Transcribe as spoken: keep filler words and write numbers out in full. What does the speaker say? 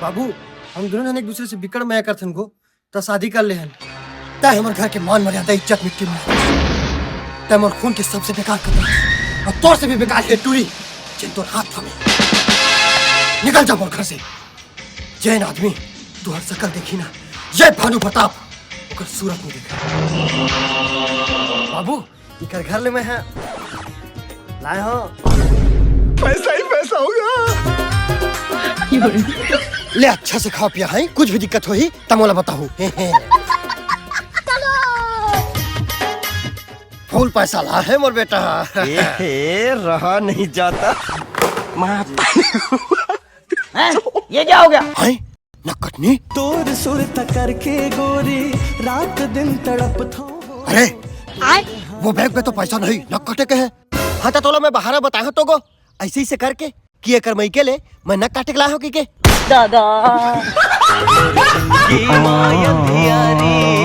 बाबू, हम दुनों झन एक दूसरे से बिकट मया करथन गो, त शादी कर लेहन। तैं हमर घर के मान मर्यादा इज्जत मिट्टी में मिला दिस। तैं मोर खून के सबसे बेकार कतरा हस। अउ तोर से भी बेकार हे टूरी, जेन तोर हाथ थामे। निकल जा मोर घर से। जेन आदमी तुंहर सकल देखही ना, ये भानु प्रताप, ओकर सूरत नइ देखय। बाबू, इकर घर ले मैं ह लाय हंव। पैसा ही पैसा होगा। ले, अच्छा से खा पिया हंव, कुछ भी दिक्कत होही त मोला बताहू। Full पैसा लाय हंव मोर बेटा। ए हे, रहा नहीं जाता। माँ हैं? ये क्या हो गया? हंय? नककटनी? तोर सुरता करके गोरी, रात दिन तड़पथंव। अरे, वो बैग में तो पैसा नहीं, नककटे के हे। हां, त तोला मैं बहाना बताय हंव तो गो, अइसे अइसे करके कि एकर मइके ले मैं नक काटे के लाय हंव कहिके। दादा। ये माया प्यारी,